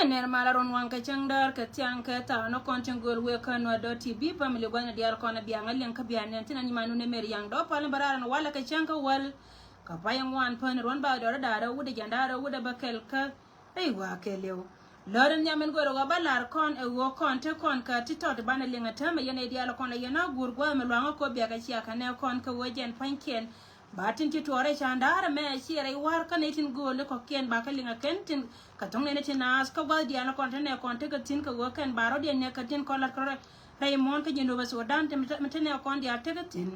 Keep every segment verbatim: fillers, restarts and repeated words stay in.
Nɛr malä ruɔ̱n waŋ kɛ cäŋ däär kɛ thiaŋ kɛ thaw ni kɔn tin gööl wëë kä Nuäär dot T V family gua̱thni diaal kɔn a biaŋ a liŋ kä biaŋ nɛn tin a nyiman wun ɛ mer yaŋ dɔ̱ pal ni bä raar ɛn walɛ kɛ cäŋ kä wäl. Kɛ pay ŋuan pän ruɔ̱n ba dɔr da̱rä wut ɛ jɛn da̱rä wut ɛ bä kɛl kä rɛy wa̱a̱ kɛɛliw. Lär in nhiam in go̱o̱rä ɣöö bä la̱r kɔn ɛ ɣöö kɔn te kɔn kä ti tɔt banɛ liŋ ɛ täämɛ yɛn ɛ diaal kɔn ɛ yɛn a guur gua̱a̱th mi luaŋä kɔ biak ɛ cia kɛ nɛ kɔn kɛ ɣöö jɛn pua̱nykiɛn. Ba tin ci tuɔɔr ɛ ca da̱a̱r ɛmɛ ɛ ciɛ rɛy wa̱a̱r kä nɛy tin gööl kɔkiɛn ba kɛ liŋ ɛ kɛn tin kɛ thɔ̱ŋ nɛn ɛ tin naath kä gua̱th diaal kɔn te nɛ kɔn tekɛ thi̱n kɛ ɣöö kɛn ba rɔ̱diɛn nɛ kɛ tin kɔn la̱t kɛ rɛy muɔ̱ɔ̱n kä Jinub Sudan te mi te nɛ kɔn diaal tekɛ thi̱n.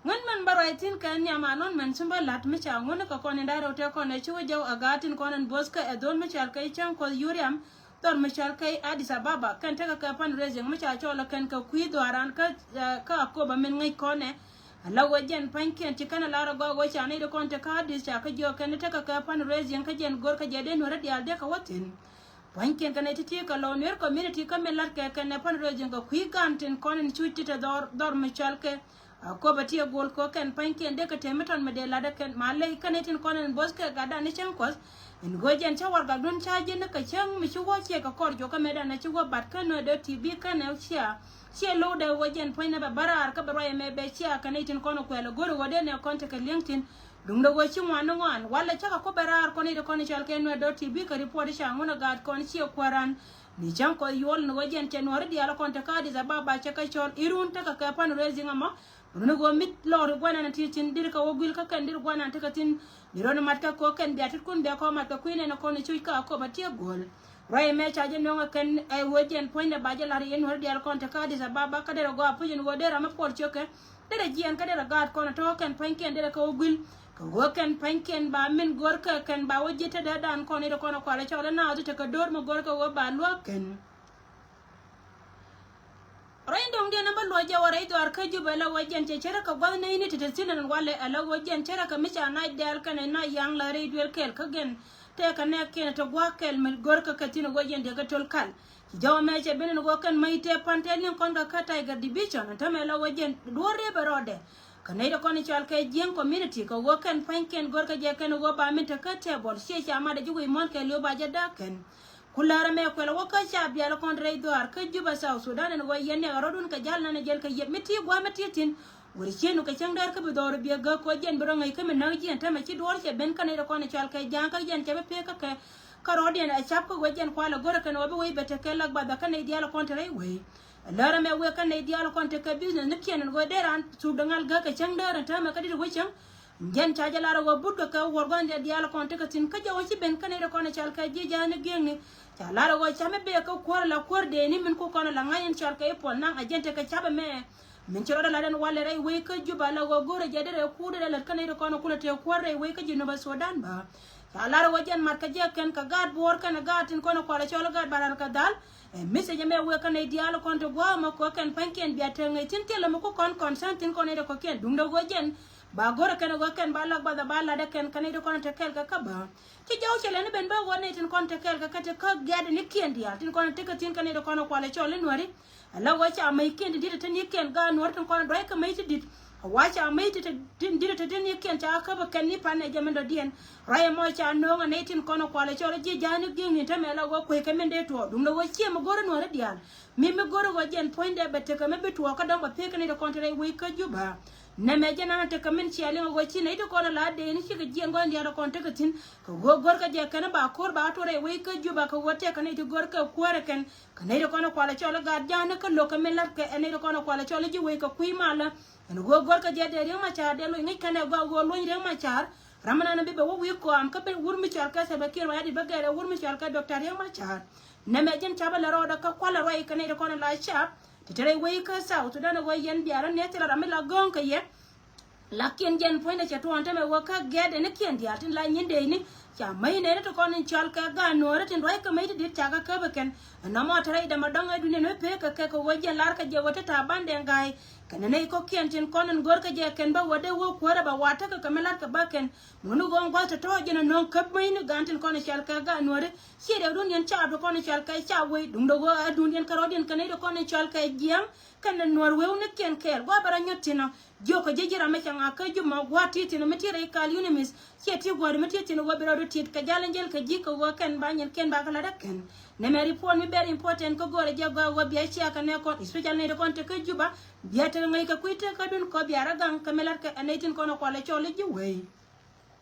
Ŋän mɛn bä ruac thi̱n kɛ nhiam a nɔn mɛn cim bä la̱t mi ca ŋun kɛ kɔn in da̱rɛ wä tëë kɔn ɛ ci wä jɔw a gaat tin kɔn in bo̱th kɛ ɛ dho̱l mi cal kɛ cäŋ kuɔth yuriam dhɔr mi cal kɛ Addis Ababa kɛn tekɛ kɛ fundraising mi ca cɔl ɛ kɛn kɛ kui̱ dhɔaaran kä kä Akoba min ŋäc kɔn ɛ. Ala wä jɛn pa̱nykiɛn ci kɛn a lar a gɔaa wä ca nɛy di kɔn te kä Addis ca kä jiɔk kɛn tekɛ kɛ fundraising kä jɛn go̱r kä jɛ dee nuäri diaal dee kɛ wä thi̱n. Pua̱nykiɛn kɛnɛ ti̱ti̱ kɛ lɔ Nuer community kä min la̱t kɛ kɛnɛ fundraising kɛ kui̱ gan tin kɔn in cuc ti te dhɔr dhɔr mi cɔal kɛ Akoba ti a go̱o̱l kɛ kɛn pua̱nykiɛn dee kɛ tëë mi tɔn mi dee la̱t ɛ kɛn ma ley kɛnɛ tin kɔn in bo̱th kɛ gatdan ni cäŋ kuɔth. In go̱o̱c jɛn cä warɛgakdun ca ji̱n ni kɛ cäŋ mi ci wä ciɛ kɛ kɔr juɔkä mëëdan ɛ ci wä bat kä Nuäär dot T V kɛnɛ cia ciɛ lo̱w dee wä jɛn pua̱ny nɛ bɛ bä raar kä bɛ ruac ɛmɛ bɛ cia kɛnɛ tin kɔn in kuɛl ɛ go̱r ɛ wä dee nɛ kɔn tekɛ li̱eŋ thi̱n. Duŋdɛ ɣöö ci ŋuan ni ŋuan walɛ cäkä ku bɛ raar kɔn i̱ ti kɔn i̱ cɔal kɛ Nuäär dot T V kɛ report i̱ ca ŋun a gaat kɔn ciɛ kuäran. Ni cäŋ kɔc yuɔl ni ɣöö jɛn cɛ nuɔ̱ɔ̱ri diaal kɔn te kä Addis Ababa cɛ kɛ cɔl i̱ run tekɛ kɛ fundraising ɛmɔ. Run i̱ ɣöö mi lɔɔri guanan ti tin dir kɛ wä guil kä kɛn dir guanan tekɛ tin. Ni run i̱ mat kɛ kɔ kɛn bia titkun bia kɔ mat kɛ kui̱ nɛn kɔn i̱ cuc kä Akoba tiɛ guɔl. Ruac ɛmɛ ca jɛ nöŋ ɛ kɛn ɛ ɣöö jɛn puɔ̱nydɛ ba jɛ la̱r yɛn nuɔ̱ɔ̱ri diaal kɔn te kä Addis Ababa kä derɛ gɔaa puc in ɣöö derɛ mi puɔl ciökɛ. Derɛ jiɛɛn kä derɛ gaat kɔn tɔ̱ kɛn pa̱nykiɛn derɛ kɛ wä guil. Kɛ ɣöö kɛn pa̱nykiɛn ba min go̱r kɛ kɛn ba wä ji̱ te dee dan kɔn i̱ te kɔn kualɛ cɔl i̱ naath i̱ te kɛ do̱r mi go̱r kɛ ɣöö ba luäk kɛn. Rɛy dɔ̱ŋdiɛn ɛn bä luɔc jɛ wä rɛy dhuaar kä Jubɛ la wä jiɛn cɛ cärä kɛ gua̱th nɛy ni te te thi̱n ɛn walɛ ɛ la wä jiɛn cärä kɛ mi ca nac dɛɛl kɛnɛ nac yaŋ la rɛy duël kɛɛl kä gɛn. Tëëkɛ nɛɛkiɛn te gua̱a̱k kɛl mi go̱rkä kɛ thi̱n ɛ wä jiɛn dee kɛ töl kal. Ci jɔw ɛmɛ cɛ ben ɛn ɣöö kɛn mäc tëë pan tëë liŋ kɔn kɛ kä Tiger Division tämɛ la wä jiɛn duɔ̱ɔ̱r rëë bɛ rɔɔdɛ. Kɛ nɛy ti kɔn i̱ cɔal kɛ Jiɛŋ community kɛ ɣöö kɛn pa̱nykiɛn go̱rkä jɛ kɛn ɣöö ba min te kä table ciɛ ca mat ɛ ji̱ wi̱i̱ muɔ̱ɔ̱n kɛɛliw ba jɛ da̱a̱k kɛn. Ku läär ɛmɛ kuɛl ɛ wä kä ca bial kɔn rɛy dhuaar kä Juba South Sudan ɛn ɣöö yɛn niak ɛ rɔ̱dun kɛ ja̱l nan ɛ jɛl kɛ yɛp mi ti gua̱a̱m mi ti thi̱n. Wër cienu kɛ cäŋ däär kä bi dhɔr biɛ gäk kɔ jiɛn bi rɔ ŋäc kä mi näk jiɛn tämɛ ci duɔ̱ɔ̱r cɛ ben kä nɛy ti kɔn i̱ cɔal kɛ ja̱a̱ŋ kä jiɛn cɛ bi pek kä kɛ. Kä rɔɔdiɛn ɛ cap kä wec jiɛn kualɛ go̱rɛ kɛn ɣöö bi wec bɛ tekɛ lak bath kä nɛy diaal kɔn te rɛy wec. Lär ɛmɛ wek kä nɛy diaal kɔn tekɛ business ni kiɛn ɛn ɣöö dee raan thuk däŋal gäk kɛ cäŋ däär ɛn täämɛ kä dit wec cäŋ. Jɛn ca jɛ lar ɛ ɣöö but kɛ kɛ wuɔr gua̱n diaal kɔn tekɛ thi̱n kä jɛ wä ci ben kä nɛy ti kɔn ɛ cɔal kɛ ji̱ ja̱a̱n ni gi̱eŋni. Ca lar ɛ ɣöö ca mi bee kä kuäär la kuäär dee ni min ku kɔn ɛ la ŋa̱c ɛn cɔal kɛ i̱ puɔl naŋ ɛ jɛn tekɛ cap ɛmɛ. Min ci rɔɔdɛ lat ɛn walɛ rɛy wec kä Juba la ɣöö go̱rɛ jɛ derɛ kuur derɛ lät kä nɛy ti kɔn kulɛ tëë kuäär rɛy wec kä Jinub Sudan bä. Ca lar ɣöö jɛn mat kä jɛ kɛn kɛ gaat buɔɔr kɛn ɛ gaat tin kɔn ɛ kualɛ cɔl ɛ gaat baran kɛ dhal. Ɛ message ɛmɛ wek kä nɛy diaal kɔn ti gua̱a̱ mɔ kɔ kɛn pa̱nykiɛn bia te ŋäc tin thilɛ mɔ ku kɔn concern tin kɔn nɛy ti kɔ̱kiɛn duŋdɛ ɣöö jɛn. Ba go̱rɛ kɛn ɛ ɣöö kɛn ba lak bath ɛ ba lat ɛ kɛn kɛ nɛy ti kɔn te kɛɛl kɛ kä bä. Ci jɔw cɛ lɛn i̱ ben bä ɣöö nɛy tin kɔn te kɛɛl kɛ kä te kä gɛ̈t ni kiɛn diaal tin kɔn te kä thi̱n kɛ nɛy ti kɔn ɛ kualɛ cɔl i̱ nuäri. Ala wä ca mäc kiɛn ti di̱t ɛ te ni kiɛn gaat nuɔ̱ɔ̱r tin kɔn ɛ duac kä mäc ti di̱t. A wa ca mäc ti di̱t ɛ te te ni kiɛn ca käp ɛ kɛn ni pan ɛ jɛ min dɔ̱diɛn. Ruac ɛmɔ ca nööŋ ɛ nɛy tin kɔn ɛ kualɛ cɔl ɛ ji̱ ja̱a̱n ni gi̱i̱ŋ ni tämɛ la wä kuec kɛ min dee tuɔɔk duŋdɛ wä ciɛ mi go̱r ɛ nuɔ̱ɔ̱r ɛ diaal. Mi mi go̱r ɛ wä jɛn puɔ̱nydɛ bɛ tekɛ mi bi tuɔɔk kä dɔ̱ŋ bɛ pek kɛ nɛy ti kɔn te rɛy wec kä Juba. Nɛmɛ jɛn an tekɛ min cia liŋ ɛ wä ci nɛy ti kɔn ɛ la dee ni cikɛ jiɛn gɔ̱n diaal ɛ kɔn tekɛ thi̱n. Kɛ ɣöö go̱r kɛ jɛ kɛn ba ko̱r ba tuɔɔk rɛy wec kä Juba kɛ ɣöö tekɛ nɛy ti go̱r kɛ kuäärɛ kɛn. Kɛ nɛy ti kɔn ɛ kualɛ cɔl i̱ gat ja̱a̱n ni kä lo̱k kɛ min la̱t kɛ ɛ nɛy ti kɔn ɛ kualɛ cɔl i̱ ji̱ wec kɛ kui̱ malä. Ɛn ɣöö go̱rkɛ jɛ dee Riek Machar dee loc ŋi̱c kɛn ɛ gɔaa ɣöö luɔ̱ny Riek Machar. Ram mi nan bi bɛ wä wi̱i̱ kɔam kä bi wur mi cɔal kɛ Salva Kiir Mayardit bä gɛɛr ɛ wur mi cɔal kɛ Doctor Riek Machar. Nɛmɛ jɛn capä lɛ rɔɔdɛ kä kualɛ ruac kɛ nɛy ti kɔn ɛ la cap. Ti te rɛy wec kä South Sudan ɛ ɣöö yɛn bia rɔ nɛth thilɛ ram mi la gɔ̱o̱ŋ kɛ yɛ. Lakin jɛn puɔ̱nydɛ cɛ tuɔɔn tämɛ wä kä gɛɛt ɛn kiɛn diaal tin la nyin dee ni. Ca mäc nɛni ti kɔn in cɔal kɛ gaat nuɔ̱ɔ̱ri tin ruac kä mäc ti di̱t ca kä käp ɛ kɛn. Ɛn nɔmɔ te rɛy dämɛ dɔ̱ŋ ɛ dunia ni wä pek kɛ kɛ kɛ wä jɛn lar kɛ jɛ wä te ta̱a̱ bandɛ ga̱a̱c. Kɛnɛ nɛy kɔ̱kiɛn tin kɔn in go̱rkɛ jɛ kɛn bä wä dee wä kuäärä bɛ wa̱a̱ tekɛ kɛ mi la̱rkɛ bä kɛn. Ŋuni ɣöö gua̱th tɔ̱tɔ̱ jɛn ɛ nööŋ käp mäcni gaan tin kɔn in cɔal kɛ gaat nuääri. Ciɛ riɛkdun yɛn caap ti kɔn in cɔal kɛ caap wei duundɛ ɣöö ɛ duundiɛn kɛ rɔ̱diɛn kɛnɛ ti kɔn in cɔal kɛ jiɛɛŋ. Kɛnɛ nuäär wewnikiɛn kɛɛl gua̱a̱th bɛ rɔ nyɔt thi̱n ɔ. Jiökɛ ji̱ ji̱ ram mi cɛ ŋa̱k kä Juma gua̱a̱th ti thi̱n ɔ mi ti rɛy kal UNMISS. Ciɛ ti gua̱a̱th mi ti thi̱n ɔ ɣöö bi rɔɔdu tit kɛ jal in jel kɛ ji̱ kɛ ɣöö kɛn ba nyin kɛn ba kɛ lat ɛ kɛn. Nɛmɛ report mi very important kä go̱o̱rɛ jɛ gɔaa ɣöö bia cia kɛ nɛ kɔn, especially nɛy ti kɔn te kä Juba, bia tekɛ ŋäc kɛ kui̱ te kä dun kɔ bia rɔ gaŋ kɛ mi lat kɛ ɛ nɛy tin kɔn ɛ kualɛ cɔl i̱ ji̱ wei.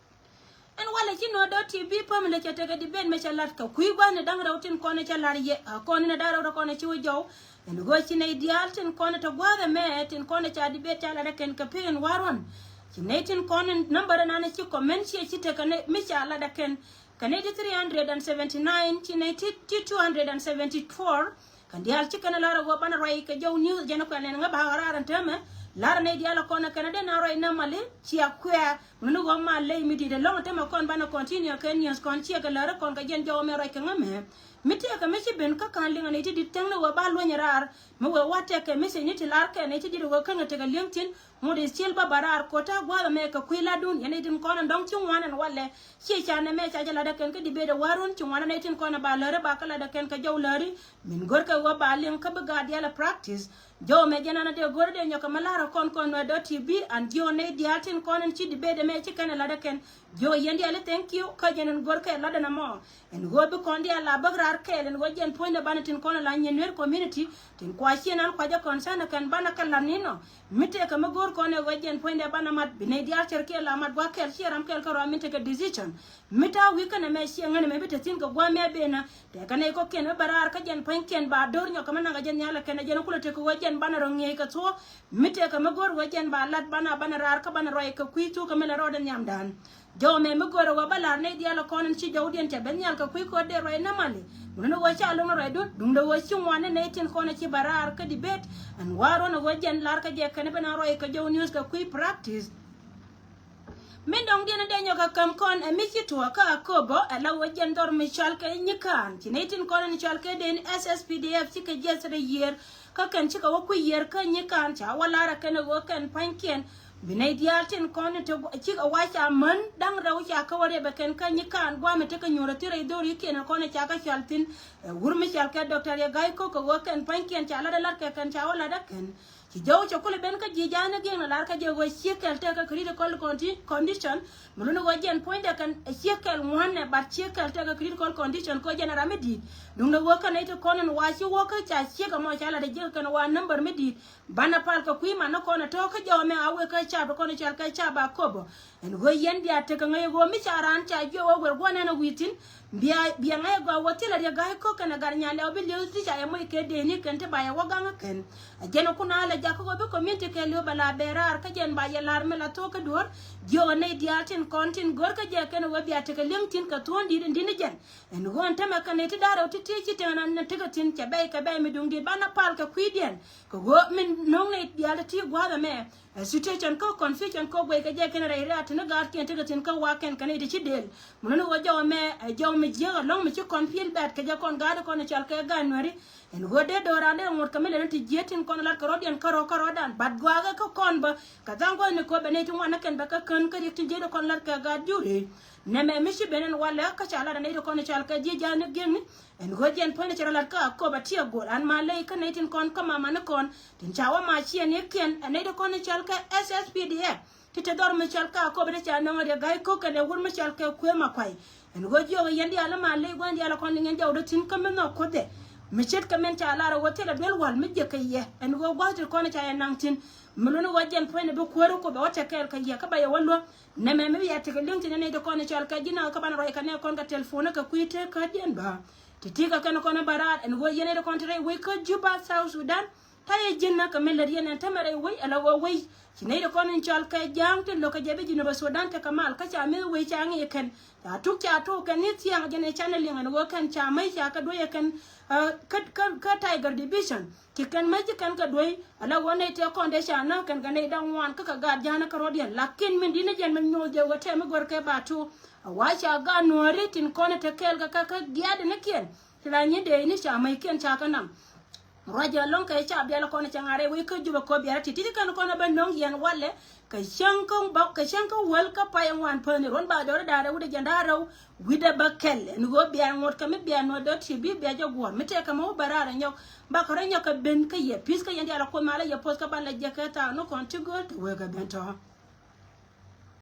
Ɛn walɛ ci nuɔ̱t dɔ̱ ti bi pamilɛ cɛ tekɛ debate mɛ cɛ lat kɛ kui̱ gua̱thni da̱ŋ rɛw tin kɔn cɛ lat yɛ a kɔn in a da̱ŋ rɛw ti kɔn ci wä jɔw. Ɛn ɣöö ci nɛy diaal tin kɔn te gua̱a̱th ɛmɛ tin kɔn ca debate ca lat ɛ kɛn kɛ pek in wa̱r ɣɔn. Ci nɛy tin kɔn in number in an ci comment ciɛ ci tekɛ nɛy mi ca lat ɛ kɛn. Kɛ nɛy ti three hundred and seventy nine ci nɛy ti ti two hundred and seventy four. Kɛn diaal ci kɛn lar a ɣöö banɛ ruac kɛ jɔw news jɛn kuɛl nɛn ŋä ba ɣä raar ɛn täämɛ. Lar nɛy diaal a kɔn a kɛn a den a ruac nɛ mali cia kuɛ. Ŋuni ɣöö ma ley mi di̱i̱t ɛlɔ̱ŋ täämɛ kɔn banɛ continue kɛ news kɔn ciɛ kɛ lär kɔn kɛ jɛn jɔw mɛ ruac kɛ ŋä mɛ. Mi tëëkɛ mi ci ben kä ka̱n liŋ a nɛy ti di̱t thäŋ ni ɣöö ba luɔ̱ny raar. Mi wëë wa tɛkɛ message ni ti lar kɛ nɛy ti di̱t ɣöö käŋɛ tekɛ li̱eŋ thi̱n. Ŋut is cil bä ba raar kota gua̱a̱th ɛmɛ kɛ kui̱ la dun yɛn i̱ tin kɔn in dɔ̱ŋ ci ŋuan ɛn walɛ. Ciɛ ca nɛmɛ ca jɛ lat ɛ kɛn kä debate ɛ wa̱r run ci ŋuan ɛn i̱ tin kɔn ɛ ba läri ba kä lat ɛ kɛn kɛ jɔw läri. Min gör kɛ ɣöö ba liŋ kä bi gaat diaal ɛ practice. Jɔw mɛ jɛn an a dee gör dee nyɔk kɛ mi lar ɛ kɔn kɔn nuɛ dɔ̱ ti bi an jiö nɛy diaal tin kɔn ɛn ci debate ɛmɛ ci kɛn ɛ lat ɛ kɛn. Jiö yɛn diaal i̱ thank you kä jɛn ɛn gör kɛ lat ɛn ɛmɔ. Ɛn ɣöö bi kɔn diaal la bäk raar kɛɛl ɛn ɣöö jɛn puɔ̱nydɛ banɛ tin kɔn ɛ la nyin nuer community. Tin kua ciɛ nan kua jɛ concern ɛ kɛn banɛ kɛ lat ni nɔ. Mi tëëkɛ mi go̱o̱r kɔn ɛ ɣöö jɛn puɔ̱nydɛ banɛ mat bi nɛy diaal cär kiɛ la mat gua̱a̱th kɛl ciɛ ram kɛl kärɔa min tekɛ decision. Mi ta̱a̱ wi̱i̱ kɛnɛ mɛ ciɛ ŋänɛ mɛ bi te thi̱n kɛ gua̱a̱th mɛ benä. Tëëkɛ nɛy kɔ̱kiɛn mi bɛ raar kä jɛn pua̱nykiɛn ba do̱r nyɔk kɛ mi naŋ kɛ jɛn nhial ɛ kɛn ɛ jɛn kulɛ tekɛ ɣöö jɛn banɛ rɔ ŋi̱eec kɛ thuɔ̱ɔ̱. Mi tëëkɛ mi go̱o̱r ɣöö jɛn ba lat banɛ banɛ raar kä banɛ ruac kɛ kui̱ thuk kɛ mi lɛ rɔɔdɛ nhiamdan. Jɔw mɛ mi görɛ wä bä la̱r nɛy diaal ɛ kɔn in ci jɔwdiɛn cɛ ben nhial kɛ kui̱ ko̱r dee ruac nä mali. Ŋuni ni wä ca lo̱ŋ ni ruacdun duundɛ wä ci ŋuan ni nɛy tin kɔn ɛ ci bä raar kä debate. Ɛn wa̱a̱ ruɔ̱n ɛ wä jɛn la̱r kä jɛ kɛn ben a ruac kɛ jɔw news kɛ kui̱ practice. Min dɔ̱ŋdiɛn in dee nyɔk ɛ käm kɔn ɛ mi ci tuɔɔk kä Akobo ɛ la wä jɛn dhɔr mi cɔal kɛ Nyikaan ci nɛy tin kɔn in cɔal kɛ den S S P D F ci kɛ jiɛth rɛy yiër. Kä kɛn cikɛ wä kui̱ yiër kä Nyikaan ca wä la̱r ɛ kɛn ɛ ɣöö kɛn pa̱nykiɛn. Bi nɛy diaal tin kɔn in te cikɛ wac ca män da̱ŋ rɛw ca kä wä riɛp ɛ kɛn kä Nyikaan gua̱a̱mɛ tekɛ nyuur ɛ thil rɛy dho̱rikiɛn ɛ kɔn ɛ ca kä cɔal thi̱n. Ɛ wur mi cɔal kɛ Doctor Yegai Kok kɛ ɣöö kɛn pa̱nykiɛn ca lat ɛ lat kɛ kɛn ca wä lat ɛ kɛn. Ci jɔw cɛ kulɛ ben kä ji̱ ja̱a̱n ɛ giɛŋ ɛ lar kä jɛ ɣöö ciek kɛl tekɛ critical condi- condition. Mi luni ɣöö jɛn puɔ̱nydɛ kɛn ɛ ciek kɛl ŋuan ɛ bat ciek kɛl tekɛ critical condition kɛ ɣöö jɛn ɛ ram mi di̱i̱t. Duundɛ ɣöö kɛn ɛ ti kɔn ɛn wa ci wä kä ca ciek ɛmɔ ca lat ɛ jiäk kɛn wa number mi di̱i̱t. Banɛ pal kɛ kui̱ man ni kɔn ɛ tɔ̱ kä jɔw ɛmɛ a wek kä cap kɔn ɛ cɔal kɛ cap Akobo. Ɛn ɣöö yɛn bia tekɛ ŋäc ɣöö mi ca raan ca jiök ɣöö wër gua̱n ɛn ɛ wi̱i̱ thi̱n. Bia bia ŋäc ɛ gɔaa wä thilɛ riɛk ga̱a̱c ko̱k kɛn ɛ gat nyal lɛw bi li̱w thi̱n ca yɛ moc kɛ dee ni kɛn ti ba yɛ wä ga̱ŋ ɛ kɛn. Ɛ jɛn ɛ kun a lɛ jak kä ɣöö bi community kɛ li̱w bɛ la bɛ raar kä jɛn ba yɛ la̱r mi la thok kä duɔ̱ɔ̱r. Jiök ɛ nɛy diaal tin kɔn tin go̱r kä jɛ kɛn ɛ ɣöö bia tekɛ li̱eŋ thi̱n kɛ thuɔ̱ɔ̱ŋ di̱t in di̱t ni jɛn. Ɛn ɣöö ɛn tämɛ kɛn nɛy ti da̱r rɛw ti ti ci tɛn an nɛ tekɛ thi̱n cɛ bɛy kɛ bɛy mi duŋ di̱t banɛ pal kɛ kui̱diɛn. Kɛ ɣöö min no̱o̱ŋ nɛy diaal ti ti gua̱a̱th ɛmɛ. Ɛ situation kä confusion kä guɛy kɛ jɛ kɛn rɛy rɛ̈t ti ni gaatkiɛn tekɛ thi̱n kä wa̱a̱ kɛn kɛn i̱ ti ci del. Mun ni ɣöö jɔw ɛmɛ ɛ jɔw mi jiääk ɛlɔ̱ŋ mi ci kɔn pi̱el bɛ̈t kɛ jɛ kɔn gaatdi kɔn ɛ cɔal kɛ gaat nuɛri. Ɛn ɣöö dee do̱ran dee ŋot kɛ mi lɛn ti jiääk tin kɔn lat kɛ rɔ̱diɛn kärɔ̱ kärɔ̱dan. But gua̱a̱kɛ kä kɔn bä kɛ tha̱a̱ŋ gua̱thni kɛ ɣöö bɛ nɛy ti ŋuan ni kɛn bɛ kä kän kä riɛk tin jiääk kɔn lat kɛ gaat juri. Nɛmɛ mi ci ben ɛn walɛ kä ca lat ɛ nɛy ti kɔn ɛ cɔal kɛ jiääk ja̱a̱n ni giäkni. Ɛn ɣöö jɛn puɔ̱nydɛ cɛ rɔ lat kä Akobo ti a go̱o̱r an ma ley kä nɛy tin kɔn kä mama ni kɔn tin ca wä ma ciɛ ni kiɛn ɛ nɛy ti kɔn in cɔal kɛ S S P D F. Ti te dhɔr mi cɔal kɛ Akobo ti ca nɔŋ riɛk ga̱a̱c ko̱k kɛnɛ wur mi cɔal kɛ Kuëë Makuay. Ɛn ɣöö jiök ɛ yɛn diaal ma ley gua̱n diaal ɛ kɔn liŋ ɛn jɔwdä thi̱n kä mi nhɔk Kuothɛ. Mi ce̱t kɛ min ca lar ɛ ɣöö thilɛ duel wal mi jiäk kɛ yɛ ɛn ɣöö gua̱th ti kɔn ca yɛ naŋ thi̱n. Mi luni ɣöö jɛn puɔ̱nydɛ bi kuäär Akobo wä te kɛɛl kɛ yɛ kä ba yɛ wä luäk. Nɛmɛ mi bi yɛ tekɛ liŋ thi̱n ɛ nɛy ti kɔn in cɔal kɛ ji̱ naŋ kä banɛ ruac kɛ nɛ kɔn kɛ telephone kɛ kui̱ te kä diɛn bä. Ti ti kɛ kɛn kɔn in bä raar ɛn ɣöö yɛn nɛy ti kɔn ti rɛy wec kä Juba South Sudan. Ta̱yɛ ji̱n na kɛ mi lät yɛn ɛn tämɛ rɛy wec ala ɣöö wec. Ci nɛy ti kɔn in cɔal kɛ ja̱a̱ŋ ti lo̱k kɛ jɛ bi Jinubä Sudan tekɛ mal kä ca meth wec ca ŋi̱i̱c kɛn. Ca tuk ca tuk kɛn ni thia̱a̱ŋ jɛn ɛ canɛ liŋ ɛn ɣöö kɛn ca mäc ca kɛ duec ɛ kɛn. Kä kä kä Tiger Division ci kɛn mäc ci kɛn kɛ duec. Ala ɣöö nɛy tëë kɔn dee ca näk kɛn kɛ nɛy da̱ŋ ŋuan kä kɛ gaat ja̱a̱n kä rɔ̱diɛn lakin min di̱t ni jɛn min nyoth jɛ ɣöö tɛm mi gör kɛ ba tuk. A wa ca gaat nuääri tin kɔn in te kɛɛl kɛ kä kä gia̱a̱dɛ ni kiɛn. Ti la nyi dee ni ca mäc kiɛn ca kɛ naŋ. Ruac jɛ lɔŋ kɛ ca biɛl kɔn cɛ ŋa̱r rɛy wec kä Jubɛ kɔ biɛl ti ti kɛn kɔn bɛ nöŋ yɛn walɛ. Kɛ cäŋ kä bä kɛ cäŋ kä wäl kä pay ŋuan päni ruɔ̱n ba dɔri da̱rɛ wi̱dɛ jɛn da̱rɛ wi̱dɛ bä kɛl ɛn ɣöö bia ŋot kɛ mi bia nuɔt dɔ̱t ti bi bia jɛ guɔ̱r mi tɛkɛ mi wä bɛ raar ɛ nyɔk. Bakɛ rɔ nyɔk kɛ ben kä yɛ pi̱th kä yɛn diaal ɛ kuoth malä yɛ poth kä ban lɛ jɛ kɛ thaak ni kɔn ti gööl ti wee kɛ ben tɔ̱.